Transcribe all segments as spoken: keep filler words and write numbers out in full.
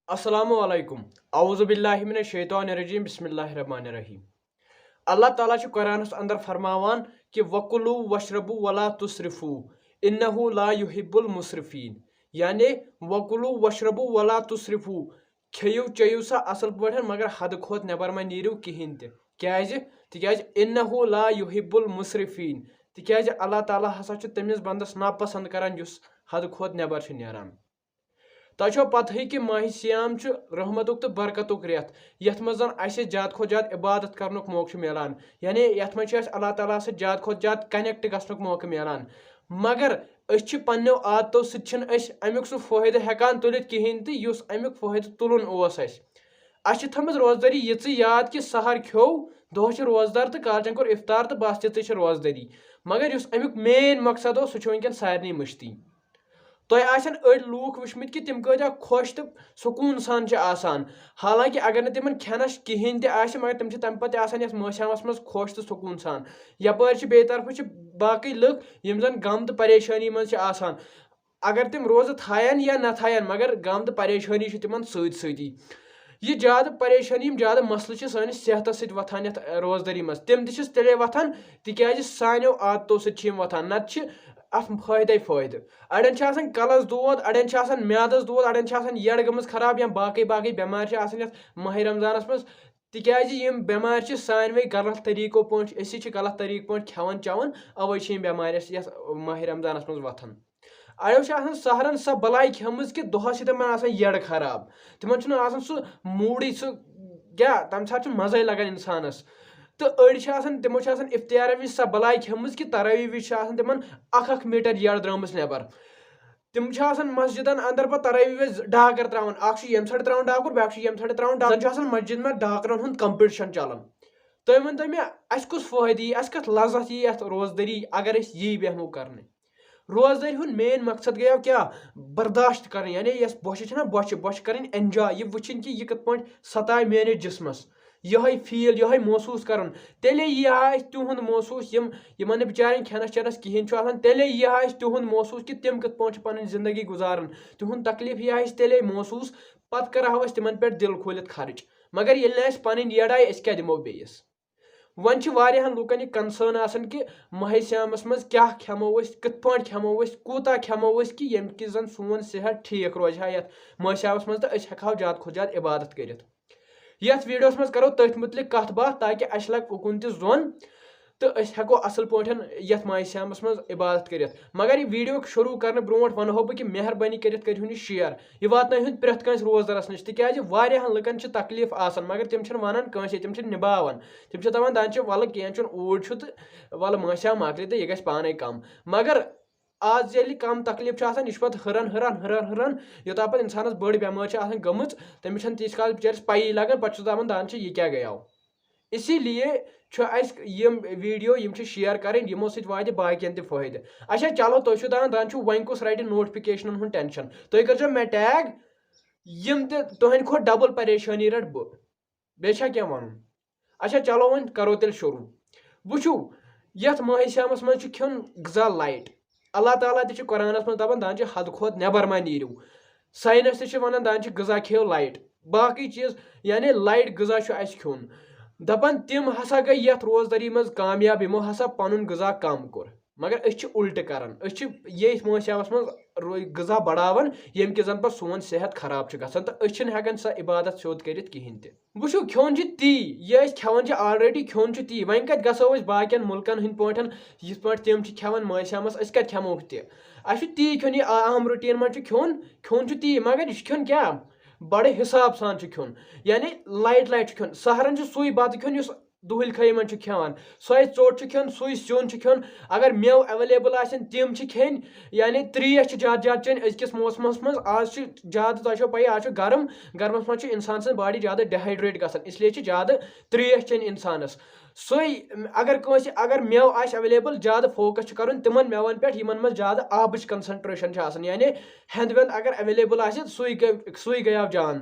السلام علیکم۔ اعوذ باللہ من الشیطان الرجیم۔ بسم اللہ الرحمن الرحیم۔ اللہ تعالیٰ چھُ قرآنس اندر فرماوان کہِ وَکُلُوا وَشْرَبُوا وَلَا تُسْرِفُوا إِنَّهُ لَا يُحِبُّ الْمُسْرِفِينَ۔ یعنی، وَکُلُوا وَشْرَبُوا وَلَا تُسْرِفُوا، کھیٚیِو چیٚیِو سا اصل پٲٹھۍ، مگر حدٕ کھۄتہٕ نٮ۪بر مہ نیٖرِو کِہینۍ تہِ۔ کیازِ؟ تِکیازِ إِنَّهُ لَا يُحِبُّ الْمُسْرِفِينَ۔ تِکیازِ اللہ تعالیٰ ہسا چھُ تٔمِس بندس ناپسند کران یُس حدٕ کھۄتہٕ نٮ۪بر چھُ نیران۔ تۄہہِ چھو پتہٕے کہِ ماہِ صیام چھُ رحمتُک تہٕ برکتُک رٮ۪تھ، یتھ منٛز زن اسہِ زیادٕ کھۄتہٕ زیادٕ عبادت کرنُک موقعہٕ چھُ میلان، یعنی یتھ منٛز چھُ اسہِ اللہ تعالیٰ سۭتۍ زیادٕ کھۄتہٕ زیادٕ کنیکٹ گژھنُک موقعہٕ میلان۔ مگر أسۍ چھِ پننیو عادتو سۭتۍ چھِنہٕ أسۍ امیُک سُہ فٲیدٕ ہٮ۪کان تُلِتھ کِہینۍ تہِ یُس امیُک فٲیدٕ تُلُن اوس اسہِ۔ اسہِ چھِ تھٲمٕژ روزدٲری یِژٕے یاد کہِ سحر کھیوٚو، دۄہس چھِ روزدار تہٕ کالچن کوٚر افطار تہٕ بس تِژٕے چھِ روزدٲری۔ مگر یُس امیُک مین مقصد اوس سُہ چھُ وٕنکیٚن سارنٕے مٔشتٕے۔ تۄہہِ آسن أڑۍ لوٗکھ وٕچھمٕتۍ کہِ تِم کۭتیٛاہ خۄش تہٕ سکوٗن سان چھِ آسان، حالانکہِ اگر نہٕ تِمن کھٮ۪نس کِہینۍ تہِ آسہِ مگر تِم چھِ تمہِ پتہٕ تہِ آسان یتھ مٲسیامس منٛز خۄش تہٕ سکوٗن سان۔ یپٲرۍ چھِ بیٚیہِ طرفہٕ چھِ باقٕے لُکھ یِم زن غم تہٕ پریشٲنی منٛز چھِ آسان، اگر تِم روزٕ تھاین یا نہ تھاین مگر غم تہٕ پریشٲنی چھِ تِمن سۭتۍ سۭتی۔ یہِ زیادٕ پریشٲنی، یِم زیادٕ مسلہٕ چھِ سٲنِس صحتس سۭتۍ وۄتھان یتھ روزدٲری منٛز، تِم تہِ چھِس تیٚلے وۄتھان تِکیازِ سانیو عادتو سۭتۍ چھِ یِم وۄتھان، نتہٕ چھِ اتھ فٲیدے فٲیدٕ۔ اڑٮ۪ن چھِ آسان کلس دود، اڑٮ۪ن چھِ آسان میادس دود، اڑٮ۪ن چھِ آسان یٔڈ گٔمٕژ خراب یا باقٕے باقٕے بٮ۪مارِ چھِ آسان یتھ ماہِ رمضانس منٛز، تِکیازِ یِم بٮ۪مارِ چھِ سانوٕے غلط طریٖقو پٲٹھۍ، أسی چھِ غلط طریٖقہٕ پٲٹھۍ کھٮ۪وان چٮ۪وان، اوے چھِ یِم بٮ۪مارِ اَسہِ یتھ ماہِ رمضانس منٛز وۄتھان۔ اڑیو چھِ آسان سحرن سۄ بلاے کھیٚمٕژ کہِ دۄہس چھِ تِمن آسان یٔڈ خراب، تِمن چھُنہٕ آسان سُہ موٗڈٕے، سُہ کیٛاہ، تمہِ ساتہٕ چھُنہٕ مزے لگان انسانس۔ تہٕ أڑۍ چھِ آسان، تِمو چھِ آسان افطارن وِزِ سۄ بلاے کھیٚمٕژ کہِ تراویح وِزِ چھِ آسان تِمن اکھ اکھ میٖٹر یٔڈ درٲمٕژ نٮ۪بر۔ تِم چھِ آسان مسجدن اندر پتہٕ تراویح وِزِ ڈاکر تراوان، اکھ چھُ ییٚمہِ سایڈٕ تراوان ڈاکُر، بیاکھ چھُ ییٚمہِ سایڈٕ تراوان ڈاکُر۔ زن چھُ آسان مسجد منٛز ڈاکرن ہُنٛد کمپٹیشن چلان۔ تُہۍ ؤنۍ تو مےٚ، اسہِ کُس فٲیدٕ یی، اسہِ کتھ لذت یی یتھ روزدٲری اگر أسۍ یی بیٚہمو کرنہِ؟ روزدٲری ہُنٛد مین مقصد گٔیو کیٛاہ؟ برداشت کرٕنۍ، یعنی یۄس بۄچھِ چھےٚ نہ بۄچھِ، بۄچھِ کرٕنۍ انجوے، یہِ وٕچھِنۍ کہِ یہِ کِتھ پٲٹھۍ ستایہِ میٲنِس جسمس۔ یِہوٚے فیٖل، یِہوٚے محسوٗس کرُن۔ تیٚلے یی ہا اَسہِ تِہُنٛد محسوٗس، یِم، یِمن نہٕ بِچارٮ۪ن کھٮ۪نس چٮ۪نس کِہینۍ چھُ آسان، تیٚلے یی ہا اَسہِ تِہُنٛد محسوٗس کہِ تِم کِتھ پٲٹھۍ چھِ پنٕنۍ زندگی گُزاران۔ تِہُنٛد تکلیٖف یی ہا اَسہِ تیٚلے محسوٗس۔ پتہٕ کرہو أسۍ تِمن پٮ۪ٹھ دِل کھوٗلِتھ خرٕچ۔ مگر ییٚلہِ نہٕ اَسہِ پنٕنۍ یٔڈ آیہِ، أسۍ کیٛاہ دِمو بیٚیِس؟ وۄنۍ چھِ واریاہن لُکن یہِ concern آسان کہِ ماہِ صیامس منٛز کیٛاہ کھٮ۪مو أسۍ، کِتھ پٲٹھۍ کھٮ۪مو أسۍ، کوٗتاہ کھٮ۪مو أسۍ کہِ ییٚمہِ کہِ زن سون صحت ٹھیٖک روزِ ہا یتھ ماہِ صیامس منٛز تہٕ أسۍ ہٮ۪کہٕ ہاو زیادٕ کھۄتہٕ زیادٕ عبادت کٔرِتھ۔ یتھ videoس منٛز کرو تٔتھۍ مُتعلق کتھ باتھ تاکہِ اسہِ لگہِ اُکُن تہِ زوٚن تہٕ أسۍ ہٮ۪کو اصل پٲٹھۍ یتھ ماہِ صیامس منٛز عبادت کٔرِتھ۔ مگر یہِ video شروٗع کرنہٕ برونٛٹھ ونہو بہٕ کہِ مہربٲنی کٔرِتھ کٔرِو یہِ share، یہِ واتنٲیہُن پرٛٮ۪تھ کٲنٛسہِ روزدرس نِش، تِکیازِ واریاہن لُکن چھِ تکلیٖف آسان مگر تِم چھِنہٕ ونان کٲنٛسے، تِم چھِنہٕ نِباوان۔ تِم چھِ دپان، دپان چھِ، ولہٕ کینٛہہ چھُنہٕ، اوٗرۍ چھُ تہٕ ولہٕ مٲنٛسہِ ہا مۄکلہِ تہٕ یہِ گژھِ پانے کم۔ مگر آز ییٚلہِ کم تکلیٖف چھُ آسان، یہِ چھُ پتہٕ ہُران، ہُران، ہُران، ہُران، یوٚتام پتہٕ انسانس بٔڑ بٮ۪مٲرۍ چھِ آسان گٔمٕژ، تٔمِس چھَنہٕ تیٖتِس کالس بِچٲرِس پَیی لگان، پتہٕ چھُ دپان، دپان چھِ، یہِ کیٛاہ گٔیو؟ اسی لیے چھُ اَسہِ یِم video، یِم چھِ share کرٕنۍ، یِمو سۭتۍ واتہِ باقین تہِ فٲیدٕ۔ اچھا، چلو، تُہۍ چھِو دپان، دپان چھِو، وۄنۍ کُس رٹہِ notificationن ہُنٛد tension؟ تُہۍ کٔرۍزیو مےٚ tag، یِم تہِ تُہنٛدِ کھۄتہٕ double پریشٲنی رٹہٕ بہٕ۔ بیٚیہِ چھا کینٛہہ وَنُن؟ اچھا، چلو وۄنۍ کرو تیٚلہِ شروٗع۔ وٕچھِو، یَتھ ماہِ صیامَس منٛز چھُ کھیوٚن غذا light۔ اللہ تعالیٰ تہِ چھُ قرآنَس منٛز دَپان، دَپان چھِ، حدٕ کھۄتہٕ نٮ۪بر مہ نیٖرِو۔ Science تہِ چھِ وَنان، دَپان چھِ، غذا کھیٚیِو light۔ باقٕے چیٖز، یعنی light غذا چھُ اَسہِ کھیوٚن۔ دَپان تِم ہسا گٔے یَتھ روزدٲری منٛز کامیاب، یِمو ہسا پَنُن غذا کم کوٚر۔ مگر أسۍ چھِ اُلٹہٕ کران، أسۍ چھِ ییٚتھۍ ماہِ صیامَس منٛز رو-، غذا بڑاوان، ییٚمہِ کہِ زَن پَتہٕ سون صحت خراب چھُ گژھان تہٕ أسۍ چھِنہٕ ہٮ۪کان سۄ عبادت سیوٚد کٔرِتھ کِہینۍ تہِ۔ وٕچھِو، کھیوٚن چھُ تی، یہِ أسۍ کھٮ۪وان چھِ already، کھیوٚن چھُ تی۔ وۄنۍ کَتہِ گژھو أسۍ باقین مُلکن ہٕنٛدۍ پٲٹھۍ، یِتھ پٲٹھۍ تِم چھِ کھٮ۪وان ماہِ صیامَس، أسۍ کَتہِ کھٮ۪مو تہِ؟ اَسہِ چھُ تی کھیوٚن، یہِ عام routine منٛز چھُ کھیوٚن، کھیوٚن چھُ تی، مگر یہِ چھُ کھیوٚن کیٛاہ؟ بڑٕ حساب سان چھُ کھیوٚن، یعنی light light چھُ کھیوٚن۔ سحرن چھُ سُے بَتہٕ کھیوٚن یُس دُہٕلۍ خٲہی منٛز چھُ کھٮ۪وان۔ سۄے ژوٚٹ چھُ کھیوٚن، سُے سیُن چھُ کھیوٚن۔ اگر مٮ۪وٕ available آسن، تِم چھِ کھیٚنۍ۔ یعنی ترٛیش چھِ زیادٕ زیادٕ چیٚنۍ أزکِس موسمَس منٛز۔ آز چھِ زیادٕ، تۄہہِ چھو پَیی، آز چھُ گرم۔ گرمَس منٛز چھُ اِنسان سٕنٛز body زیادٕ dehydrate گژھان، اس لیے چھِ زیادٕ ترٛیش چیٚنۍ اِنسانَس۔ سُے، اگر کٲنٛسہِ، اگر مٮ۪وٕ آسہِ available، زیادٕ focus چھُ کَرُن تِمَن مٮ۪وَن پٮ۪ٹھ، یِمَن منٛز زیادٕ آبٕچ concentration چھِ آسان۔ یعنی ہٮ۪نٛد وٮ۪نٛد اگر available آسہِ، سُے گٔے، سُے گٔیو جان۔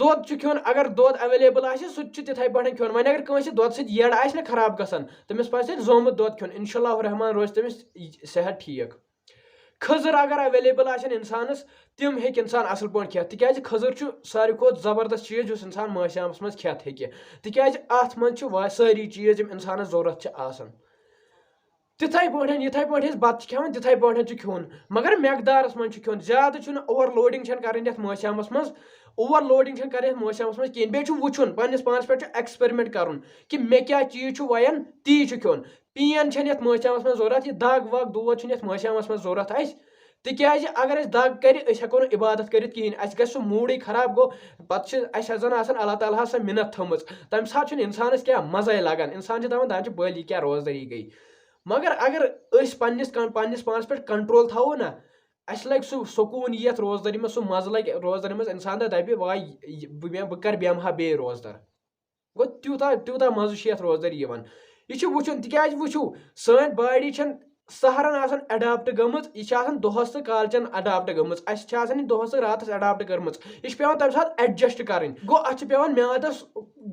دۄد چھُ کھیوٚن، اگر دۄد available آسہِ، سُہ تہِ چھُ تِتھَے پٲٹھۍ کھیوٚن۔ وۄنۍ اگر کٲنٛسہِ دۄدٕ سۭتۍ یٔڈ آسہِ نہ خراب گژھان، تٔمِس پَزِ تیٚلہِ زومُت دۄد کھیوٚن۔ انشاء اللہ الرحمن روزِ تٔمِس صحت ٹھیٖک۔ کھٔزٕر اگر اویلیبل آسن انسانس، تِم ہیٚکہِ انسان اصل پٲٹھۍ کھٮ۪تھ، تِکیازِ کھٔزٕر چھُ ساروی کھۄتہٕ زبردست چیٖز یُس انسان مٲنٛسہِ شامس منٛز کھٮ۪تھ ہیٚکہِ، تِکیازِ اتھ منٛز چھِ وا- سٲری چیٖز یِم انسانس ضروٗرت چھِ آسان۔ تِتھے پٲٹھۍ، یِتھے پٲٹھۍ أسۍ بتہٕ چھِ کھٮ۪وان، تِتھے پٲٹھۍ چھُ کھیوٚن، مگر مقدارس منٛز چھُ کھیوٚن۔ زیادٕ چھُنہٕ اوور لوڈنگ چھنہٕ کرٕنۍ یتھ مٲنٛسہِ شامس منٛز۔ اوور لوڈنگ چھنہٕ کرٕنۍ یتھ مٲنٛسہِ شامس منٛز کِہینۍ۔ بیٚیہِ چھُ وٕچھُن، پننِس پانس پٮ۪ٹھ چھُ ایکسپیرمنٹ کرُن کہِ مےٚ کیٛاہ چیٖز چھُ وَیَن، تی چھُ کھیوٚن۔ پین چھنہٕ یتھ مٲنٛسہِ شامس منٛز ضروٗرت، یہِ دگ وگ دود چھُنہٕ یتھ مٲنٛسہِ شامس منٛز ضروٗرت اَسہِ۔ تِکیازِ اگر اَسہِ دگ کرِ، أسۍ ہٮ۪کو نہٕ عبادت کٔرِتھ کِہینۍ، اَسہِ گژھِ سُہ موٗڈٕے خراب۔ گوٚو، پتہٕ چھِ اَسہِ زن آسان اللہ تعالیٰ ہس سۄ مِنت تھٲومٕژ، تمہِ ساتہٕ چھُنہٕ انسانس کیٛاہ مزے لگان، انسان چھُ دپان، دپان چھُ، بٔلۍ یہِ کیٛاہ روزدٔری گٔے۔ مگر اگر أسۍ پننِس کن-، پننِس پانس پٮ۪ٹھ کنٹرول تھاوو نا، اَسہِ لگہِ سُہ سکوٗن یِتھ روزدٔری منٛز، سُہ مزٕ لگہِ روزدٔری منٛز، انسان دپہِ، واے، یہِ، بہٕ بیٚہمہٕ، بہٕ کر بیٚہمہٕ ہا بیٚیہِ روزدر۔ گوٚو، تیوٗتاہ تیوٗتاہ مزٕ چھُ یتھ روزدٔری یِوان۔ یہِ چھُ وٕچھُن، تِکیازِ وٕچھِو، سٲنۍ باڈی چھنہٕ سحرن آسان اڈاپٹ گٔمٕژ، یہِ چھِ آسان دۄہس تہٕ کالچن اڈاپٹ گٔمٕژ، اسہِ چھِ آسان یہِ دۄہس تہٕ راتس اڈاپٹ کٔرمٕژ۔ یہِ چھِ پٮ۪وان تمہِ ساتہٕ ایڈجسٹ کرٕنۍ۔ گوٚو، اتھ چھِ پٮ۪وان میادس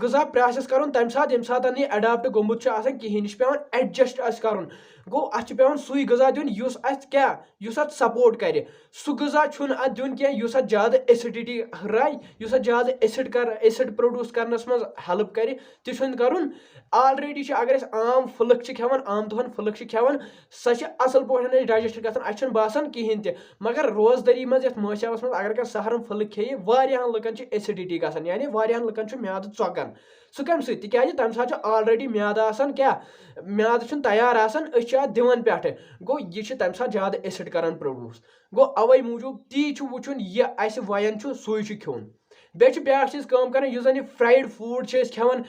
غذا پروسیس کرُن تمہِ ساتہٕ، ییٚمہِ ساتہٕ یہِ اڈاپٹ گوٚمُت چھُ آسان کِہینۍ، یہِ چھُ پٮ۪وان ایڈجسٹ اسہِ کرُن۔ گوٚو، اتھ چھُ پٮ۪وان سُے غذا دیُن یُس اسہِ کیٛاہ، یُس اتھ سپورٹ کرِ۔ سُہ غذا چھُنہٕ اتھ دیُن کینٛہہ یُس اتھ زیادٕ ایسڈیٹی ہُراے، یُس اتھ زیادٕ ایسڈ کر ایسڈ پروڈیوس کرنس منٛز ہیلپ کرِ، تہِ چھُنہٕ کرُن۔ آلریڈی چھِ، اگر أسۍ عام پھُلک چھِ کھٮ۪وان، عام دۄہن پھُلک چھِ کھٮ۪وان، سۄ چھِ اصل پٲٹھۍ اسہِ ڈایجسٹ گژھان، اسہِ چھُنہٕ باسان کِہینۍ تہِ۔ مگر روزدٔری منٛز یتھ مٲنٛسہِ شامس منٛز اگر کانٛہہ سحرن پھُلک کھیٚیہِ، واریاہن لُکن چھِ ایسڈیٹی گژھان، یعنی واریاہن لُکن چھُ میادٕ ژۄکان۔ سُہ کمہِ سۭتۍ؟ تِکیازِ تمہِ ساتہٕ چھُ آلریڈی میادٕ آسان کیٛاہ، میادٕ چھُنہٕ تیار آسان، أسۍ چھِ اتھ دِوان پٮ۪ٹھٕ۔ گوٚو، یہِ چھِ تمہِ ساتہٕ زیادٕ ایسڈ کران پروڈیوس۔ گوٚو، اوے موٗجوٗب تی چھُ وٕچھُن، یہِ اسہِ وَیَن چھُ، سُے چھُ کھیوٚن۔ بیٚیہِ چھِ بیٛاکھ چیٖز کٲم کران، یُس زَن یہِ فرایڈ فوڈ چھِ أسۍ کھٮ۪وان،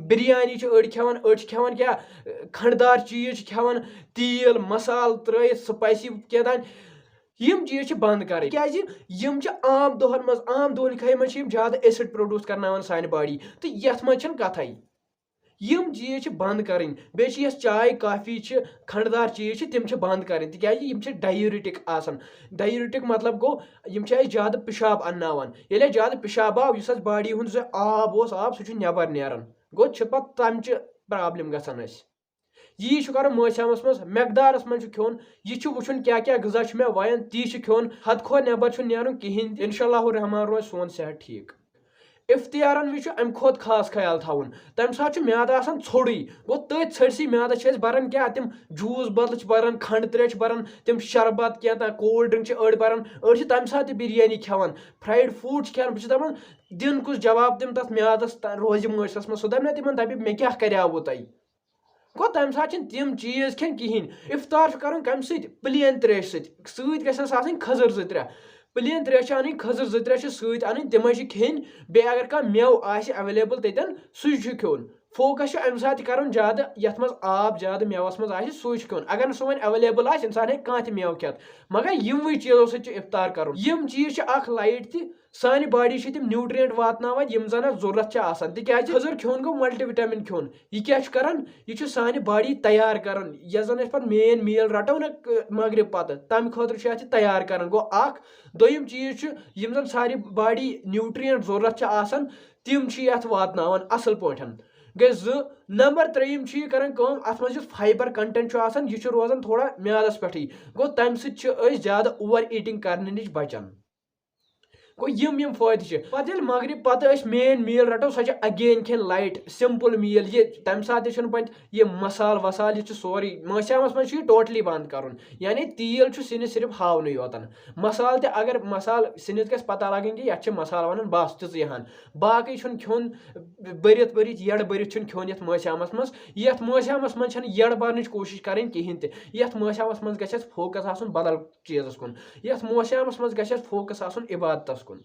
بِریانی چھِ أڑۍ کھٮ۪وان، أڑۍ چھِ کھٮ۪وان کیٛاہ، کھنٛڈدار چیٖز چھِ کھٮ۪وان، تیٖل، مسالہٕ ترٲیِتھ، سپایسی کینٛہہ تام۔ یِم چیٖز چھِ بنٛد کرٕنۍ، کیٛازِ یِم چھِ عام دۄہن منٛز، عام دۄہلہِ خٲہہِ منٛز چھِ یِم زیادٕ ایسڈ پروڈیوس کرناوان سانہِ باڈی، تہٕ یتھ منٛز چھنہٕ کتھے۔ یِم چیٖز چھِ بنٛد کرٕنۍ۔ بیٚیہِ چھِ یۄس چاے، کافی چھِ، کھنٛڈدار چیٖز چھِ، تِم چھِ بنٛد کرٕنۍ، تِکیازِ یِم چھِ ڈایوریٹک آسان۔ ڈایوریٹک مطلب گوٚو، یِم چھِ اَسہِ زیادٕ پِشاب انناوان۔ ییٚلہِ اَسہِ زیادٕ پِشاب آو، یُس اَسہِ باڈی ہُنٛد سُہ آب اوس، آب، سُہ چھُ نٮ۪بر نیران۔ گوٚو، چھِ پتہٕ تَمہِ چہِ پرابلم گژھان اَسہِ۔ یی چھُ کرُن مٲنٛسہِ شامس منٛز، مقدارس منٛز چھُ کھیوٚن۔ یہِ چھُ وٕچھُن کیٛاہ کیٛاہ غذا چھُ مےٚ وَیَن، تی چھُ کھیوٚن۔ حد کھۄتہٕ نٮ۪بر چھُنہٕ نیرُن کِہینۍ۔ انشاء اللہ الرحمن روزِ سون صحت ٹھیٖک۔ افطارن وِزِ چھُ امہِ کھۄتہٕ خاص خیال تھاوُن۔ تمہِ ساتہٕ چھُ میادٕ آسان ژھوٚرُے۔ گوٚو، تٔتھۍ ژھٔٹسٕے میادس چھِ أسۍ بران کیٛاہ؟ تِم جوٗس بٲتلہٕ چھِ بران، کھنٛڈٕ تریش چھِ بران، تِم شربت کینٛہہ تام، کولڈ ڈرنک چھِ أڑۍ بران، أڑۍ چھِ تمہِ ساتہٕ تہِ بِریانی کھٮ۪وان، فرایڈ فوڈ چھِ کھٮ۪وان۔ بہٕ چھُس دپان، دِن کُس جواب دِم تتھ میادس، تہ-، روزِ مٲنٛسہِ منٛز؟ سُہ دپہِ نہ تِمن، دپہِ، مےٚ کیٛاہ کریاوُ تۄہہِ؟ گوٚو، تمہِ ساتہٕ چھِنہٕ تِم چیٖز کھٮ۪نۍ کِہینۍ۔ افطار چھُ کرُن کمہِ سۭتۍ؟ پلین تریشہِ سۭتۍ۔ سۭتۍ گژھٮ۪س آسٕنۍ کھٔزٕر زٕ ترٛےٚ۔ پلین تریش چھِ انٕنۍ، کھٔزٕر زٕ ترٛےٚ چھِ سۭتۍ انٕنۍ، تِمے چھِ کھیٚنۍ۔ بیٚیہِ اگر کانٛہہ مٮ۪وٕ آسہِ اویلیبل تتٮ۪ن، سُے چھُ کھیوٚن۔ فوکس چھُ امہِ ساتہٕ تہِ کرُن زیادٕ، یتھ منٛز آب زیادٕ مٮ۪وس منٛز آسہِ، سُے چھُ کھیوٚن۔ اگر نہٕ سون اویلیبل آسہِ، انسان ہیٚکہِ کانٛہہ تہِ مٮ۪وٕ کھٮ۪تھ، مگر یِموٕے چیٖزو سۭتۍ چھُ افطار کرُن۔ یِم چیٖز چھِ اکھ لایٹ تہِ، سانہِ باڈی چھِ تِم نیوٗٹرینٹ واتناوان، یِم زن اتھ ضروٗرت چھِ آسان، تِکیازِ کھٔزٕر کھیوٚن گوٚو ملٹی وٹامن کھیوٚن۔ یہِ کیٛاہ چھُ کران؟ یہِ چھُ سانہِ باڈی تیار کران۔ یۄس زن أسۍ پتہٕ مین میٖل رٹو نہ، ک-، مغرب پتہٕ، تمہِ خٲطرٕ چھُ اتھ یہِ تیار کران۔ گوٚو اکھ۔ دوٚیِم چیٖز چھُ، یِم زن سانہِ باڈی نیوٗٹرینٹ ضروٗرت چھِ آسان، تِم چھِ یہِ اتھ واتناوان اصل پٲٹھۍ۔ گٔے زٕ۔ نمبر ترٛیٚیِم چھُ یہِ کران کٲم، اتھ منٛز یُس فایبر کنٹینٹ چھُ آسان، یہِ چھُ روزان تھوڑا میادس پٮ۪ٹھٕے۔ گوٚو، تمہِ سۭتۍ چھِ أسۍ زیادٕ اوور ایٹنگ کرنہٕ نِش بچان۔ گوٚو، یِم یِم فٲیدٕ چھِ۔ پتہٕ ییٚلہِ مغرب پتہٕ أسۍ مین میٖل رٹو، سۄ چھِ اگین کھٮ۪ن لایٹ، سمپل میٖل۔ یہِ تمہِ ساتہٕ تہِ چھُنہٕ پتہٕ یہِ مسالہٕ وسالہٕ، یہِ چھُ سورُے، مٲنٛسہِ شامس منٛز چھُ یہِ ٹوٹلی بنٛد کرُن۔ یعنی تیٖل چھُ سِنِس صرف ہاونُے یوتن۔ مسالہٕ تہِ اگر مسالہٕ سِنِس گژھِ پتہ لگٕنۍ کہِ یتھ چھِ مسالہٕ ونان، بس تِژٕے ہن۔ باقٕے چھُنہٕ کھیوٚن بٔرِتھ بٔرِتھ، یٔڑ بٔرِتھ چھُنہٕ کھیوٚن یتھ مٲنٛسہِ شامس منٛز۔ یتھ مٲنٛسہِ شامس منٛز چھنہٕ یٔڑ برنٕچ کوٗشش کرٕنۍ کِہینۍ تہِ۔ یتھ مٲنٛسہِ شامس منٛز گژھِ اسہِ فوکس آسُن بدل چیٖزس کُن۔ یتھ مٲنٛسہِ شامس منٛز گژھِ اسہِ فوکس آسُن عبادتس کُن۔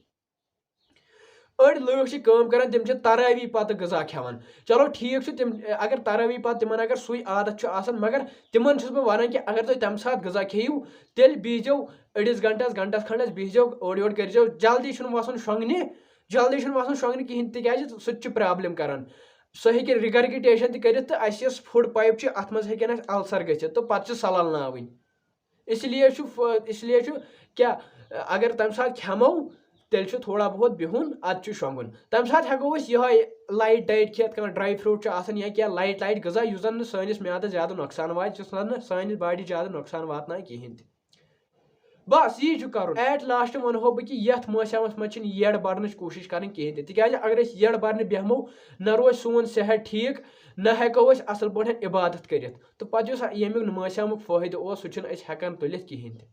أڑۍ لُکھ چھِ کٲم کران، تِم چھِ تراویح پتہٕ غذا کھٮ۪وان۔ چلو، ٹھیٖک چھُ، تِم اگر تراویح پتہٕ تِمن اگر سُے عادت چھُ آسان، مگر تِمن چھُس بہٕ ونان کہِ اگر تُہۍ تمہِ ساتہٕ غذا کھیٚیِو، تیٚلہِ بِہزیو أڑِس گنٹس، گنٹس کھنڈس بِہزیو، اورٕ یورٕ کٔرزیو، جلدی چھُنہٕ وسُن شۄنٛگنہِ، جلدی چھُنہٕ وسُن شۄنٛگنہِ کِہینۍ، تِکیازِ سُہ تہِ چھُ پرابلم کران۔ سُہ ہیٚکہِ رِگرگیٹیشن تہِ کٔرِتھ، تہٕ اسہِ یۄس فوڈ پایپ چھِ، اتھ منٛز ہیٚکن اسہِ السر گٔژھِتھ، تہٕ پتہٕ چھِ سلل ناوٕنۍ۔ اس لیے چھُ ف-، اس لیے چھُ کیٛاہ، اگر تَمہِ ساتہٕ کھٮ۪مو، تیٚلہِ چھُ تھوڑا بہت بِہُن، اَدٕ چھُ شۄنٛگُن۔ تَمہِ ساتہٕ ہٮ۪کو أسۍ یِہوٚے لایٹ ڈایٹ کھٮ۪تھ، کانٛہہ ڈراے فروٗٹ چھُ آسان یا کینٛہہ لایٹ لایٹ غذا، یُس زَن نہٕ سٲنِس میادَس زیادٕ نۄقصان واتہِ، یُس زَن نہٕ سٲنِس باڈی زیادٕ نۄقصان واتنایہِ کِہیٖنۍ تہِ۔ بس یی چھُ کرُن۔ ایٹ لاسٹ ونہو بہٕ کہِ یتھ موسمس منٛز چھِنہٕ یٔڑ برنٕچ کوٗشش کرٕنۍ کِہینۍ تہِ، تِکیازِ اگر أسۍ یٔڑ برنہِ بیہمو، نہ روزِ سون صحت ٹھیک، نہ ہیٚکو أسۍ اصل پٲٹھۍ عبادت کٔرِتھ۔ تہٕ پتہٕ یُس ییٚمیُک موسمُک فٲیدٕ اوس، سُہ چھِنہٕ أسۍ ہٮ۪کان تُلِتھ کِہینۍ تہِ۔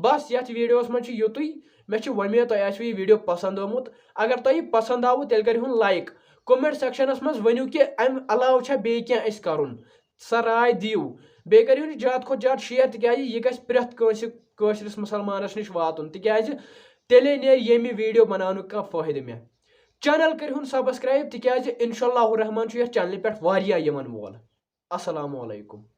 بس یتھ ویڈیوس منٛز چھُ یُتُے۔ مےٚ چھُ وۄمید تۄہہِ آسِوٕ یہِ ویڈیو پسند آمُت۔ اگر تۄہہِ یہِ پسند آوٕ، تیٚلہِ کٔرِو ہُن لایک۔ کمنٹ سیکشنس منٛز ؤنِو کہِ امہِ علاوٕ چھا بیٚیہِ کینٛہہ اسہِ کرُن، سۄ راے دِیِو۔ بیٚیہِ کٔرِو یہِ زیادٕ کھۄتہٕ زیادٕ شیئر، تِکیازِ یہِ گژھِ پرٛٮ۪تھ کٲنٛسہِ کٲشرِس مُسلمانس نِش واتُن، تِکیازِ تیٚلے نیرِ ییٚمہِ ویڈیو بناونُک کانٛہہ فٲیدٕ مےٚ۔ چینل کٔرِو ہُن سبسکرایب، تِکیازِ انشاء اللہ الرحمن چھُ یتھ چینلہِ پٮ۪ٹھ واریاہ یِوان وول۔ السلام علیکم۔